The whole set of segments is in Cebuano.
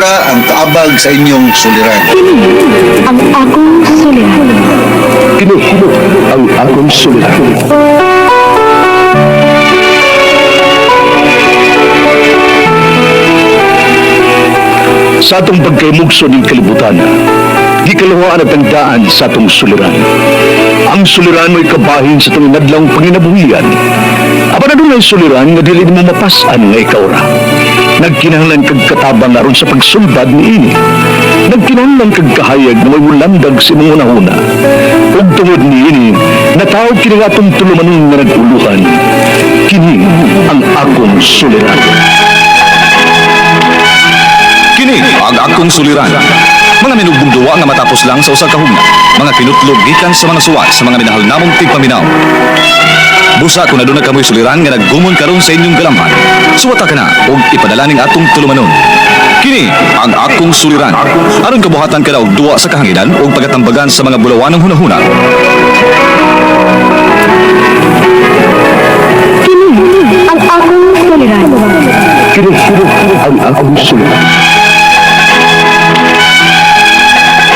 Siya ang kaabag sa inyong suliran. Kini ang akong suliran. Kini ang akong suliran. Sa atong pagkaymugso ng kalibutan, gikaluhaan at ang daan sa atong suliran. Ang suliran mo'y kabahin sa itong inadlang panginabuhian. Apan adunay suliran nga dili mo mapas-an nga ikaw ra. Nagkinahanglan kag katabang aron sa pagsulbad niini. Nagkinahanglan kag kahayag na may mulandag sa imong hunahuna. Ug tungod niini, natawag kini nga atong tulumanon nga nag-uluhan. Kini ang akong suliran. Kini ang akong suliran. Mga minugdong duwa nga matapos lang sa usa ka hugna. Mga kinutlog gikan sa mga suwat sa mga minahal namong tigpaminaw. Busa kung aduna kamoy suliran nga naggumon karon sa inyong galamhan. Suwata ka na og ipadala ning atong tulumanon. Kini ang akong suliran. Aron kabuhatan ka na og duwa sa kahanginan ug pagatambagan sa mga bulawanong hunahuna. Kini ang akong suliran. Kini ang akong suliran.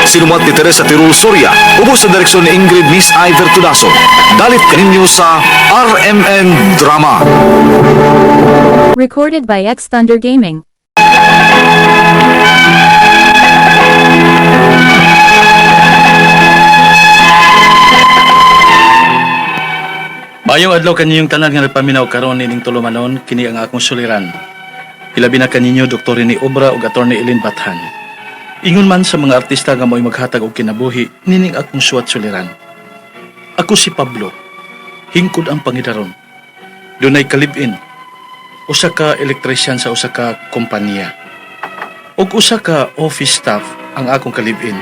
Sinumat ni Teresa Tirul Soria, ubos sa direksyon ni Ingrid Miss Iver Tudaso. Dalit kaninyo sa RMN Drama. Recorded by X Thunder Gaming. Maayong adlaw kaninyong tanan nga nagpaminaw karon nining tulumanon kini ang akong suliran. Ilabi na kaninyo Dr. Rene Obra ug Attorney Eileen Bathan. Ingon man sa mga artista nga mo'y maghatag og kinabuhi nining akong suwat suliran. Ako si Pablo. Hingkod ang pangidaron. Dunay kalibin. Usa ka elektrisyan sa usa ka kompanya. Ug usa ka office staff ang akong kalibin.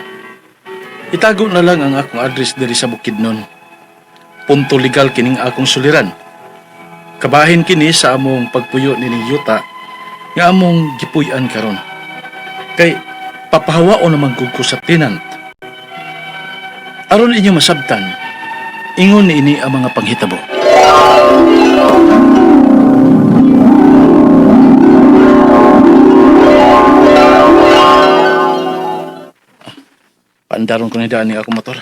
Itago na lang ang akong address diri sa Bukidnon. Punto legal kining akong suliran. Kabahin kini sa among pagpuyo nining yuta nga among gipuy-an karon. Kay papahawao naman gud ko sa tenant. Aron inyo masabtan, ingon niini ang mga panghitabo. Paandaron ko ni daan ni akong motor.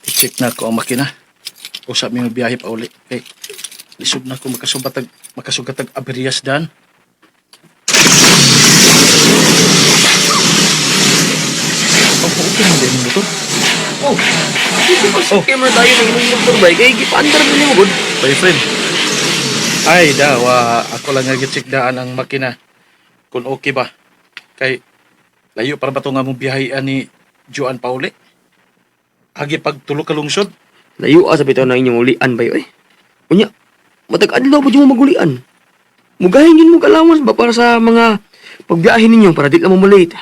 I-check na ko ang makina. Usap mi biyahe pa uli. Kay lisod na ko makasugatag aberiyas dan. Oh, okay na din motor. Oh, dito pa sa camera tayo ng imong motor bike. Ay, gipaandar mo nimo gud. Boyfriend. Ay, dawa. Ako lang nga gi-check daan ang makina. Kung okay ba. Kay, layo para ba ito nga mong biyahe ni Joan Pauli? Agi pagtulo ka lungsod. Layo sa bitaw na inyong ulian ba eh. Unya, matag adlaw pa mo magulian. Mugahin yun mo allowance ba para sa mga pagbiyahe ninyo para di lang mo malate.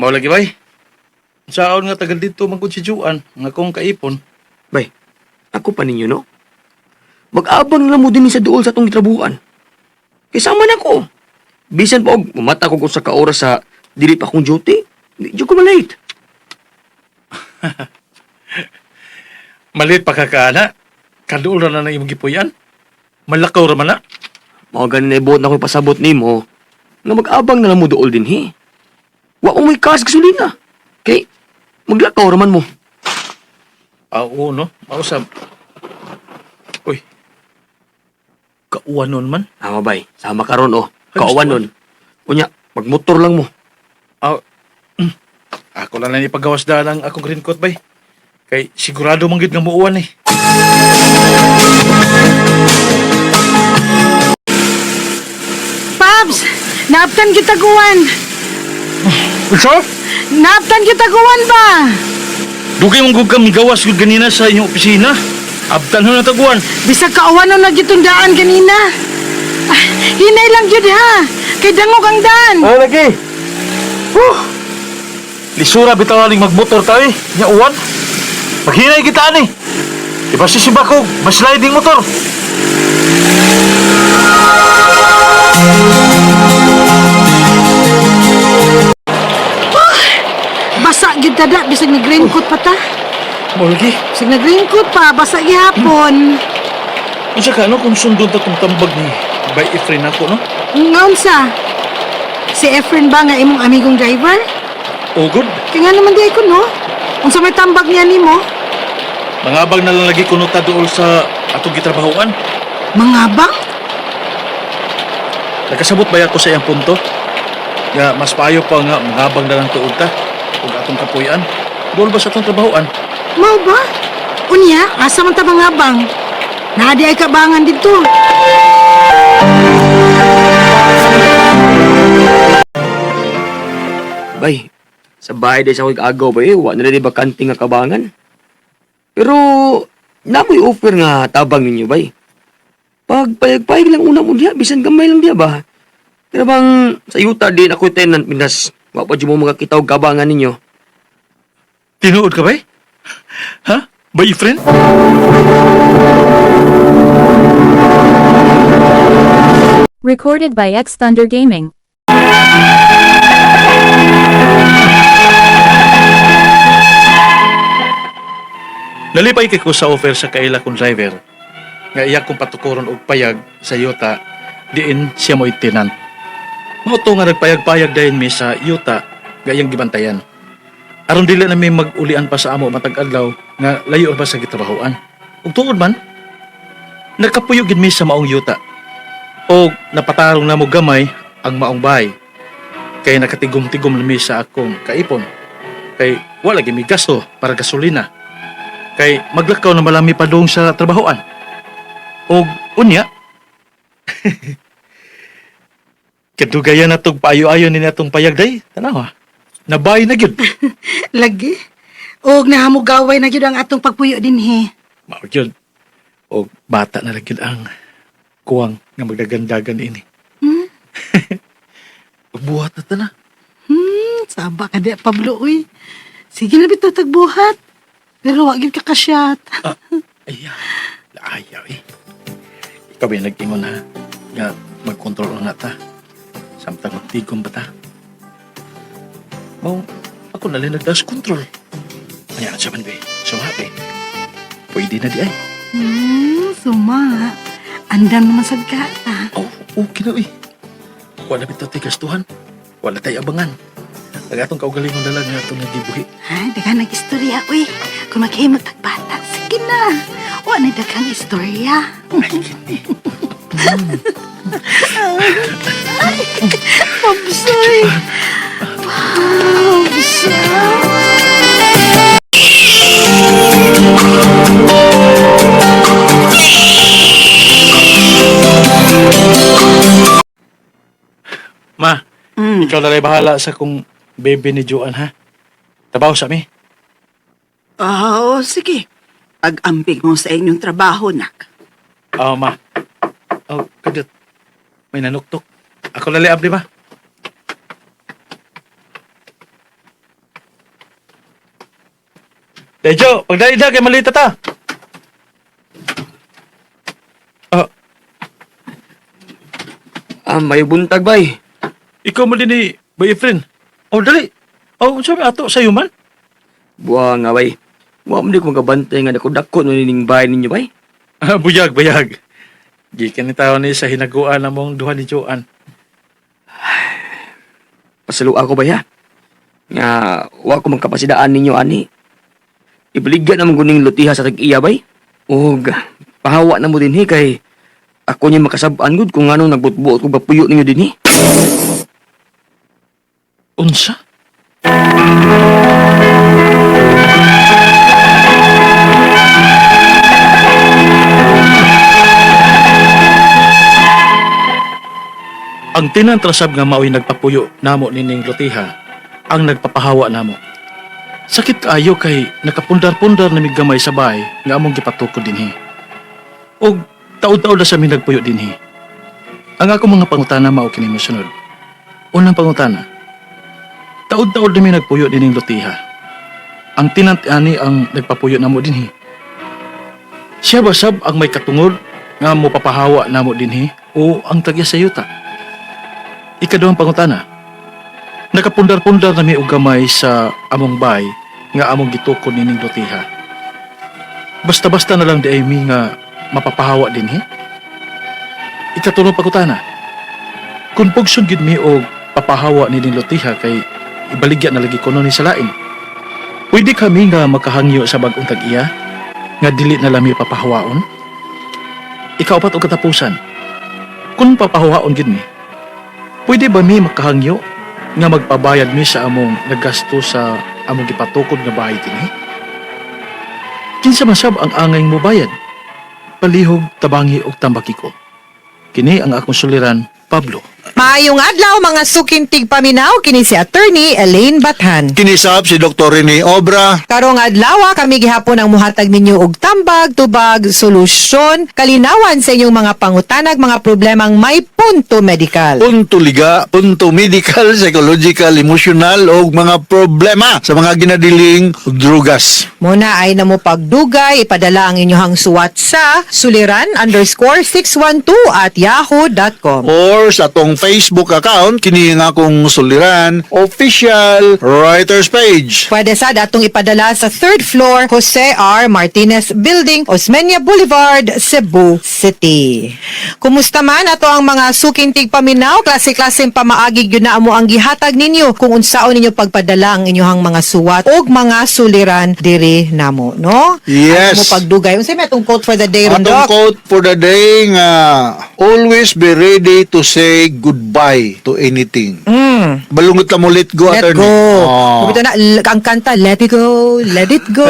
Mao lagi bay. Saon nga tagal dito man si Juan, nga akong kaipon. Bay, ako pa ninyo no? Mag-abang na lang mo din sa duol sa atong gitrabuhan. Kay sama na ko. Bisan pa og mamata ko sa ka oras sa dili pa akong duty, di jud ko malate. Malit pa ka kaana. Kaduol ra na na imong gipuy-an. Malakaw ra man na. Mao gani na ibuot na ko'y pasabot nimo nga mag-abang na lang mo duol din he. Wa mo may kas gasolina. Kay maglakaw ra man mo. Ah, oo, no? Mausap. Uy. Kauwanon man. Tama bay, sama karon oh. Ay, Kauwan gusto nun. Unya, magmotor lang mo. Ah, Ako lang lang ipagawas daan ang akong raincoat bay. Kay sigurado man gid nga muuwan eh. Pabs, naaptan kita guwan. Unsa? Naaptan kita guwan ba? Dugay mong gud kami gawas gud ganina sa inyong opisina. Abtan ho na taguan. Bisag kauwan na gitundaan ganina. Ah, hinay lang jud ha. Kay dangog ang daan. Oh, lagi. Huh. Lisura bitaw aning magmotor ta eh. Nya uwan. Maghinay kita ani. Di ba sisiba ko, mas sliding motor. Basa gyud ta da bisag nag-raincoat pa ta. Mao lagi. Bisag nag-raincoat pa, basa gihapon. Unsa ka no kung sundon ta tong tambag ni Bay Efren ako no? Ngaon sa? Si Efren ba nga imong amigong driver? Ugod. Kaya nga naman di ay ko, no? Unsa may tambag niya nimo? Mangabang na lang lagi kuno ta duol sa atong gitrabahoan. Mangabang? Nakasabot ba ako sa iyang punto? Nga mas payo pa nga mangabang na lang tuod ta ug atong kapuy-an. Duol ba sa atong trabahoan? Mao ba? Unya, asa man ta mangabang? Naa di ay kabangan dito. Bay, sa bahay day sa ako'y agaw ba eh, wa na di bakante nga kabangan. Pero, namoy offer nga tabang ninyo bay. Pagpayag-payag lang una mo diya, bisan gamay lang diya ba? Pero bang sa yuta din ako tenant minas, wa pa dyan mo makakita og kabangan ninyo. Tinuod ka bay? Ha? Bay friend? Recorded by X Thunder Gaming. Nalipay kay ko sa offer sa kaila kong driver nga iya kong patukoron og payag sa yuta diin siya mo'y tenant. Mao to nga nagpayag-payag dayon mi sa yuta nga iyang gibantayan. Aron dili na mi mag-ulian pa sa amo matag adlaw nga layo pa sa gitrabahoan. Ug tuod man, nagkapuyo gid mi sa maong yuta. Og napatarong namo gamay ang maong bahay. Kay nakatigom-tigom na mi sa akong kaipon. Kay wala gyud mi gasto para gasolina kay maglakaw na malami pa doon sa trabahoan. Og unya, kadugayan na tog paayo-ayo ni atong payag day. Tanawa. Nabay na gyud. Lagi. Og nahamugaway na gyud ang atong pagpuyo dinhi. Mao gyud. Og bata na lang gyud ang kuwang nga magdagandagan ini. Buhat na ta na. Saba ka di, Pablo, uy. Sige na bitaw tagbuhat. Pero wa gyud ka kasyat. Ay, ayaw eh. Ikaw ba yung nag-ingon ha? Nga magkontrol na ta. Samtang magtigom ba ta? Mau, ako na lang nagtaas control. Kanya sa man ba Sumabi. Pwede na di ay. Suma. Andam naman sad ka. Ah. Oh, okay na eh. Wala bitaw tayo gastuhan. Wala tayo abangan. Ang atong kaugalingon na lang nga itong nagibuhi. Ha, daghan nag istorya uy. Kung maghimo tag bata, sige na. Wa na daghang istorya. Ay, kini. Pabsoy. Pabsoy. Ma, ikaw na lang bahala sa kung baby ni Joan ha. Tabaw sa mi. Oo, sige. Pag-amping mo sa inyong trabaho, nak. Oo, ma. Oh, kadot. May nanuktok. Ako lali, abli ba? Dejo, pagdali da, kay malita ta. Oh, Ah, may buntag bay. ikaw mo din ni boyfriend. Oh, dali. Oh, sabi ato, sa'yo man. Buwa nga bay. Wa man di ko magabantay nga dako-dako no nining bahay ninyo bay. Ah, buyag, buyag. Gikan ni tao ni sa hinaguan na mong duha ni Joan. Pasalo ako ba ya? Nga, wa ko magkapasidaan ninyo ani. Ibaligya na mong guning lutiha sa tag-iya bay. Og pahawa na mo dinhi kay ako niya makasab-an gud kung ano nagbutbuot ko gapuyo ninyo dinhi. Unsa? Ang tinantrasab nga mao'y nagpapuyo namo nining lutiha, ang nagpapahawa namo. Sakit kaayo kay nakapundar-pundar na migamay sa bahay nga among gipatukod dinhi. Og taod-taod na sa mi nagpuyo dinhi. Ang ako mga pangutana mao kini mosunod. Unang pangutana, taod-taod na mi nagpuyo dining lutiha. Ang tinant ani ang nagpapuyo namo dinhi. Siya ba sab ang may katungod nga mopapahawa namo dinhi o ang tagya sa yuta? Ikaduhang pangutana. Nakapundar-pundar na mi og gamay sa among bay nga among gitukod nining lutiha. Basta-basta na lang di ay mi nga mapapahawa dinhi. Ikatulong pangutana. Kung pugson gid mi og Papahawa ni Lutiha kay ibaligya na lagi kuno ni sa lain. Pwede kami nga makahangyo sa bag-ong tag-iya nga dili na lami papahawaon? Ikaapat og katapusan. Kung papahawaon gid mi, pwede ba mi makahangyo nga magpabayad mi sa among naggasto sa among gipatukod nga bahay dinhi? Kinsa man sab ang angay mo bayad? Palihog, tabangi og tambaki ko. Kini ang akong suliran, Pablo. Maayong adlaw mga suking tigpaminaw, kini si Attorney Elaine Bathan. Kinisab si Dr. Rene Obra. Karong adlaw kami gihapon ang muhatag ninyo og tambag, tubag, solusyon, kalinawan sa inyong mga pangutanag, mga problemang may punto medikal. Punto liga, punto medical, psychological, emotional o mga problema sa mga ginadiling drugas. Muna ay namo pagdugay, ipadala ang inyong suwat sa suliran_612@yahoo.com. Or sa atong Facebook account, kini nga akong suliran, official writers page. Pwede sad atong ipadala sa third floor, Jose R. Martinez Building, Osmeña Boulevard, Cebu City. Kumusta man ato ang mga suking tigpaminaw, klase-klaseng pamaagi gyud na amo ang gihatag ninyo kung unsaon ninyo pagpadala ang inyong mga suwat og mga suliran diri namo, no? Yes. Ay, mo pagdugay. Unsay may atong quote for the day ron, Atong Doc? quote for the day nga, "Always be ready to say goodbye to anything." Balungot ka mo let go, Let attorney. go. Oh. Kumita na, ang kanta, "Let it go, let it go."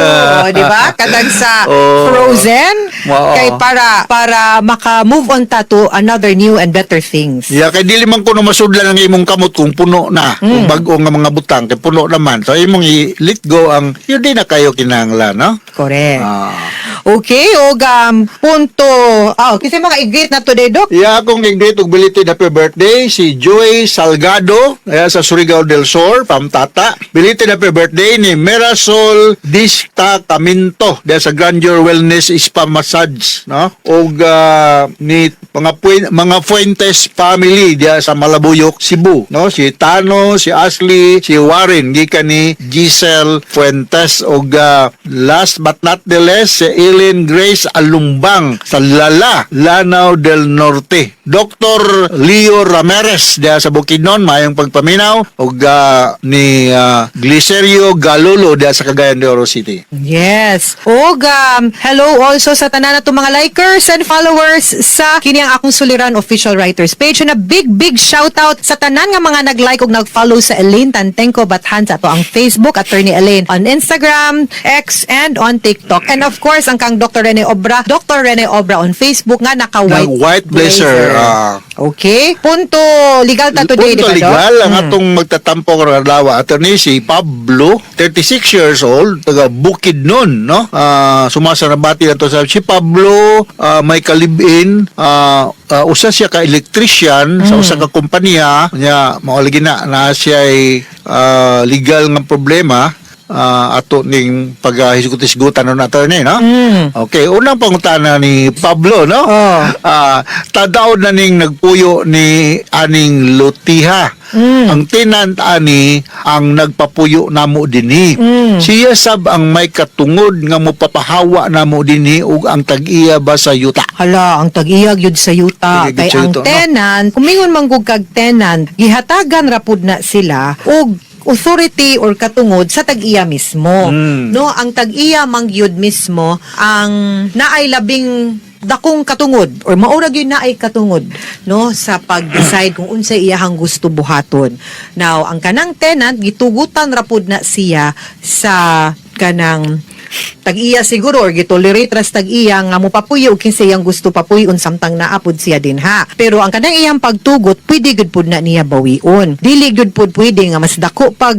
Di ba? Katang sa Oh. Frozen. Oo. Kay para maka-move on ta to another new and better things. Yeah, kay dili man kuno masudlan ang imong kamot kung puno na, kung bag-o nga mga butang kay puno naman. So imong i-let go ang yun di na kayo kinahanglan, no? Correct. Ah. Okay, og punto. Ah, kasi mga i-greet na today, Doc. Yeah, akong i-greet og belated happy birthday si Joy Salgado kaya sa Surigao del Sur, Pamtata. Belated happy birthday ni Mirasol Dista Caminto diya sa Grandeur Wellness Spa Massage, no? Og ni mga Fuentes family diya sa Malabuyok, Cebu, no? Si Tano, si Ashley, si Warren gikan ni Giselle Fuentes og last but not the least si Ellen Grace Alumbang sa Lala, Lanao del Norte. Dr. Leo Ramirez diya sa Bukidnon, maayong pagpaminaw og ni Glicerio Galolo diya sa Cagayan de Oro City. Yes. Og hello also sa tanan natong mga likers and followers sa kini ang akong suliran official writers page. And a big big shout out sa tanan nga mga nag-like ug nag-follow sa Elaine Tantenko Bathan sa ato ang Facebook, Attorney Elaine on Instagram, X and on TikTok. And of course ang kang Dr. Rene Obra, Dr. Rene Obra on Facebook nga naka-white Ng white blazer, ah. Okay. Punto legal ta today, Punto di ba, Doc? legal ang atong magtatampo karong adlaw, attorney, si Pablo, 36 years old, taga Bukidnon, no? Sumasarabati na to sa si Pablo, may kalibin, usa siya ka electrician sa usa ka kompanya nya. Mao lagi na na siya ay legal nga problema, ato ning paghisgot-hisgutan nun, attorney, no? Okay, unang pangutana ni Pablo, no? Oh. Tadaon na ning nagpuyo ni aning Lutiha. Ang tenant ani ang nagpapuyo namo dinhi. Siya sab ang may katungod nga mopapahawa namo dinhi ug ang tag-iya ba sa yuta? Hala, ang tag-iya gyud sa yuta. Tag-iya gyud Kay sa ang yuta, no? tenant, kumingon man gud kag tenant, gihatagan ra pud na sila og authority or katungod sa tag-iya mismo. No, ang tag-iya man gyud mismo ang naay labing dakong katungod or maura gyud naay katungod, no, sa pag-decide kung unsay iyahang gusto buhaton. Now, ang kanang tenant gitugutan ra pud na siya sa kanang tag-iya siguro or gitolerate ras tag-iya nga mopapuyo og kinsa iyang gusto papuyon samtang naa pud siya dinha. Pero ang kanang iyang pagtugot pwede gud pud na niya bawion. Dili gud pud pwede nga mas dako pag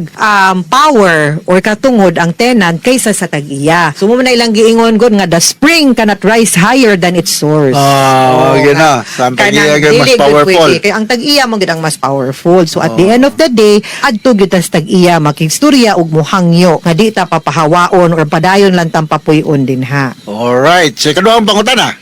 power or katungod ang tenant kaysa sa tag-iya. So mo na ilang giingon gud nga the spring cannot rise higher than its source. Ah, Oo, okay nga. na. Sa ang tag-iya Kanang gyud mas dili gud powerful. pwede. Kay ang tag-iya mo gud ang mas powerful. So at the end of the day, adto gyud tas tag-iya makigstorya ug muhangyo nga di ta papahawaon or padayon lang tang papuy-on dinha. Alright. Sa ikaduhang pangutana,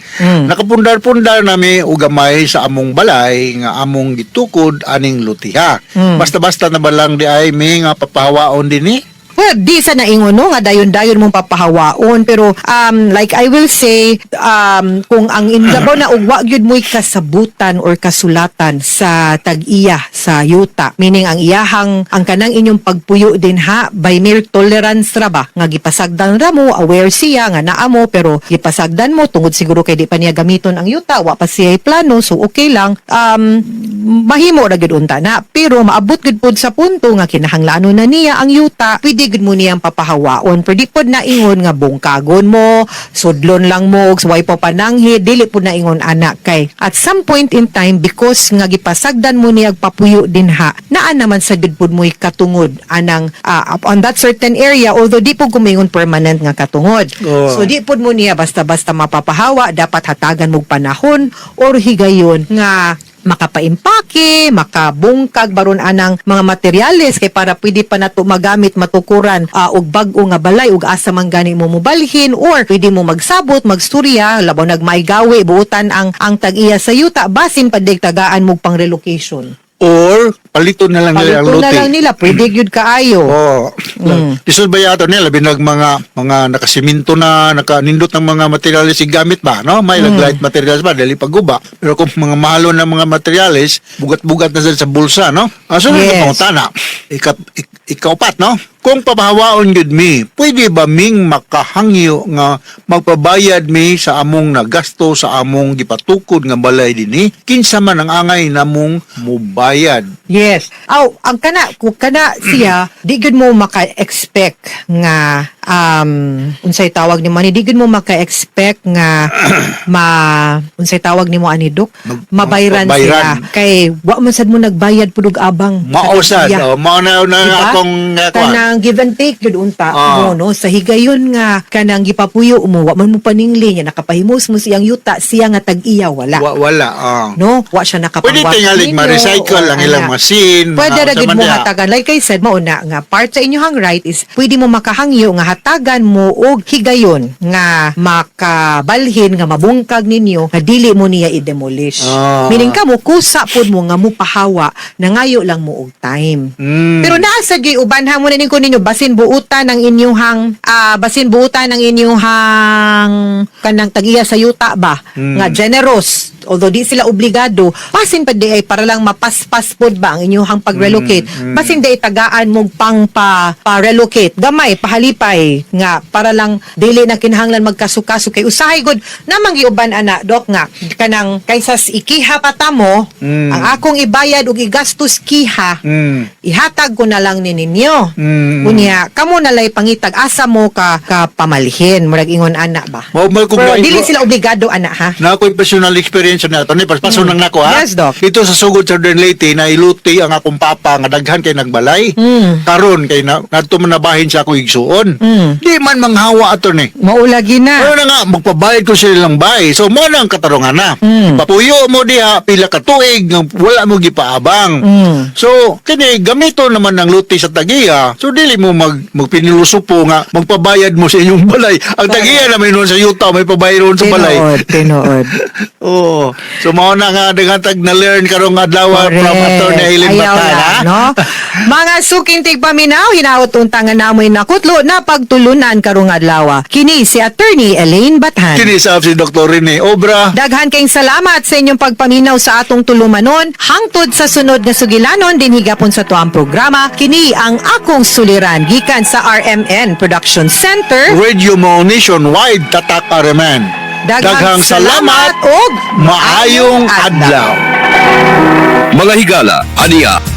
nakapundar-pundar nami og gamay sa among balay nga among gitukod aning lutiha. Basta-basta na ba lang di ay mi nga papahawaon dinhi? Well, di sa naingon no nga dayon-dayon mong papahawaon, pero like I will say, kung ang inlabaw na og wa gyud mo'y kasabutan or kasulatan sa tag-iya sa yuta, meaning ang iyahang ang kanang inyong pagpuyo din ha by mere tolerance ra ba nga gipasagdan ra mo, aware siya nga naa mo, pero gipasagdan mo tungod siguro kay di pa niya gamiton ang yuta, wa pa siya plano, so okay lang, mahimo ra gyud unta na. Pero maabot gyud pod sa punto nga kinahanglanon na niya ang yuta, pwede gyud mo niyang papahawaon, pero di pod na ingon nga bungkagon mo, sudlon lang mo og way pa pananghid, dili pod na ingon ana, kay at some point in time, because nga gipasagdan mo niya og papuyo din ha, naa naman sa gyud pod mo'y katungod anang on that certain area, although di pod kumingon permanent nga katungod. Oo. So di pod mo niya basta-basta mapapahawa, dapat hatagan mo og panahon or higayon nga makapaimpake, makabungkag baron anang mga materyales kay para pwede pa nato magamit matukuran og bag-o nga balay ug asa man gani mo mobalhin, or pwede mo magsabot, magsturya, labaw nagmaigawi buotan ang tag-iya sa yuta, basin pa dig tagaan mo pang relocation. Or paliton na lang nila ang Palito na luti. lang nila, pwede gyud kaayo. Oo. Lisod ba yato niya labi nag mga nakasiminto na, nakanindot ng mga materyales gamit ba, no? May light materials ba dali pagguba. Pero kung mga mahalo na mga materyales, bugat-bugat na sila sa bulsa, no? Ah, so Yes. pangutana. Ikaupat, no? Kung papahawaon gyud mi, pwede ba ming makahangyo nga magpabayad mi sa among nagasto sa among gipatukod nga balay dinhi? Kinsa man ang angay namong mubayad? Yes. Aw, ang kana kung kana siya, di gyud mo maka-expect nga unsay tawag nimo ani, di gyud mo maka-expect nga ma unsay tawag nimo ani, Dok, mabayran mabayran. sila kay wa man sad mo nagbayad pud og abang. Mao sad, Iya. oh, mao na na Diba? akong kuwan. Kanang give and take gyud unta mo, no, sa higayon nga kanang gipapuyo mo, wa man mo paningli niya, nakapahimos mo siyang yuta, siya nga tag-iya wala. Wala. Ah. No, wa siya Pwede nakapangwat tingalig ninyo ma-recycle or ang ilang ana. machine. Pwede mga ra gyud unsa man mo diha. hatagan. Like I said, mao na nga part sa inyong right is pwede mo makahangyo nga hatagan mo og higayon nga makabalhin nga mabungkag ninyo nga dili mo niya i-demolish. Meaning ka mo kusa pod mo nga mo pahawa, nangayo lang mo og time. Pero naa sa gyud uban ha, mo na ko ninyo basin buutan ang inyong basin buutan ang inyong kanang tag-iya sa yuta ba nga generous, although di sila obligado, basin pa di ay para lang mapaspas pod ba ang inyong pag-relocate, basin di ay tagaan mo pang pa relocate gamay pahalipay nga para lang dili na kinahanglan magkasukaso, kay usahay gud namang giuban ana, Dok, nga kanang kaysa ikiha pa ta mo ang akong ibayad ug igastos kiha, ihatag ko na lang ni ninyo. Unya kamo na lay pangitag asa mo ka pamalhin, murag ingon ana ba. Mao man kung Pero dili sila obligado ana ha. Na ako'y personal experience na ito. Ni paspaso nang nako ha. Yes, Doc. Ito sa sugod sa Southern Leyte na iluti ang akong papa nga daghan kay nagbalay. Karon kay na nadto man nabahin sa ako igsuon. Di man manghawa ato ni. Maulagi na. Ano na nga, magpabayad ko sila lang bay. So, mo na ang katarungan na. Papuyo mo diha, pila ka tuig, nga wala mo gipaabang. So, kini, gamito naman ng luti sa tagiya. So, dili mo magpinilusupo nga, magpabayad mo sa inyong balay. Ang tagiya naman noon sa yuta, may pabayad roon sa balay. Tinuod, tinuod. Oo. So, mao na nga, daghan na learn karong adlaw from Correct. Attorney Aileen Ayaw Batan, na, ha? no? Mga suking tigpaminaw, hinaot unta nga namoy nakutlo na pagtulunan karong adlaw. Kini si Attorney Elaine Bathan. Kini sa si Dr. Rene Obra. Daghan kayong salamat sa inyong pagpaminaw sa atong tulumanon. Hangtod sa sunod nga sugilanon dinhi gapon sa tuang programa. Kini ang akong suliran gikan sa RMN Production Center. Radio Mo Nationwide, Tatak RMN. Daghang salamat ug maayong adlaw. Mga higala, aniya.